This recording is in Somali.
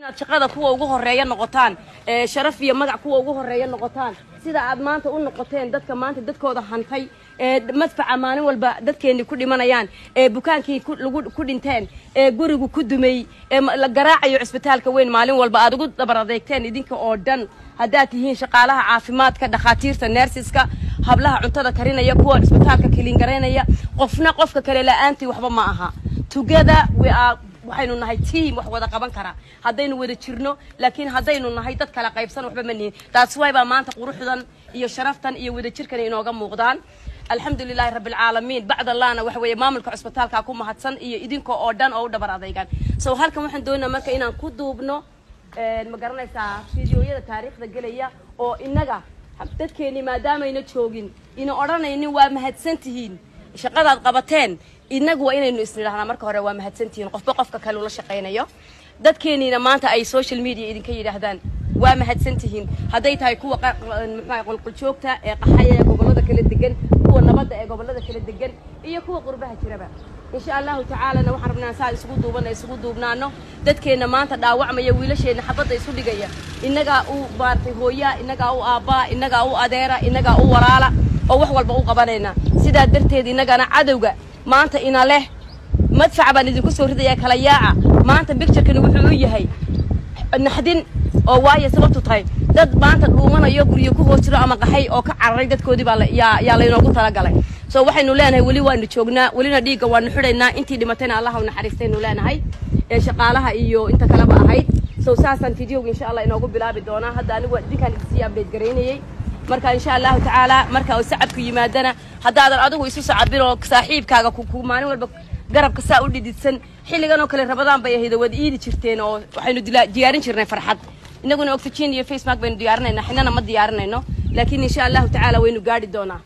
Inaad shaqada kuwa ugu horeeya noqotaan, ee sharaf iyo magac kuwa ugu horeeya noqotaan, sida aad maanta u noqoteen dadka maanta dadkooda hantay, ee madfaca maalin walba dadkeenii ku dhimanayaan, ee bukaankii lagu ku dhinteen, ee gurigu ku dumay, ee la garaacayo cisbitaalka weyn maalin walba, aad ugu dabar adeegteen idinka oo dhan, haddaad tihiin shaqaalaha caafimaadka, dhakhaatiirta, nurseska, hablaha cuntada karinaya, kuwa cisbitaalka clean garaynaya. Qofna qofka kale la-aantii waxba ma aha. Together we are, waxaynu nahay team wax wada qaban kara haddaynu wada jirno, laakiin haddaynu nahay dad kala qaybsan, waxba ma nihin. Taas way baa maanta quruxdan iyo sharaftan iyo wadajirkan inooga muuqdaan. Alxamdulilaahi rabbi alcaalamiin. Bacd allahna waxa weeye maamulka cusbitaalka ku mahadsan iyo idinka oo dhan oo u dhabar adaygan. So halkan waxaan doonaynaa marka inaan ku duubno, ma garanaysaa, fiidiyoyada taariikhda gelaya oo innaga dadkeeni maadaamayna joogin ina odhanaynin "Waa mahadsan tihiin shaqadaad qabateen." Inagu waa inaynu isnidhahnaa marka hore "Waa mahadsantihiin," qofba qofka kale ula shaqaynayo. Dadkeeniina maanta ay social media idinka yidhaahdaan "Waa mahadsan tihiin," hadday tahay kuwa muxuu qolqoljoogta ee qaxaya ee gobollada kala degan, kuwa nabadda ee gobollada kala degan iyo kuwa qurbaha jiraba. Insha Allahu tacaalana waxaan rabnaa saa isugu duubana isugu duubnaano. Dadkeenna maanta dhaawacmaya, wiilasheenna xabadda isu dhigaya, innagaa u maartay hooyaa, innagaa u aabbaa, innagaa u adeera, innagaa u walaala oo wax walba u qabanayna. Sidaa darteed innagana cadowga maanta ina leh "Madfac baan idinku soo ridaya, kala yaaca," maanta picturekani wuxuu u yahay naxdin oo waayo sababtu tahay dad maanta dhuumanayo, guryo ku hoos jiro ama qaxay oo ka cararay dadkoodii baa yaa laynoogu talagalay. So waxaynu leenahay weli waanu joognaa, welina dhiigga waanu xidhaynaa. Intii dhimatayna Allah u naxariistaynu leenahay, ee shaqaalaha iyo inta kaleba ahayd. So saasaan videoga insha Allah inoogu bilaabi doonaa. Hadda anigu idinkaan idinsii update garaynayay. Marka insha Allahu tacaala marka uu sacabku yimaadana, haddaadan adigu isu sacabin oo saaxiibkaaga ku maalin walba garabka saa u dhididsan, xilligan oo kale Rabadaan bay ahayd, waad iidi jirteen oo waxaynu diyaarin jirnay farxad. Innaguna oxygen iyo face mask baynu diyaarinaynaa, xinana ma diyaarinayno, laakiin insha Allahu tacaala waynu gaadhi doonaa.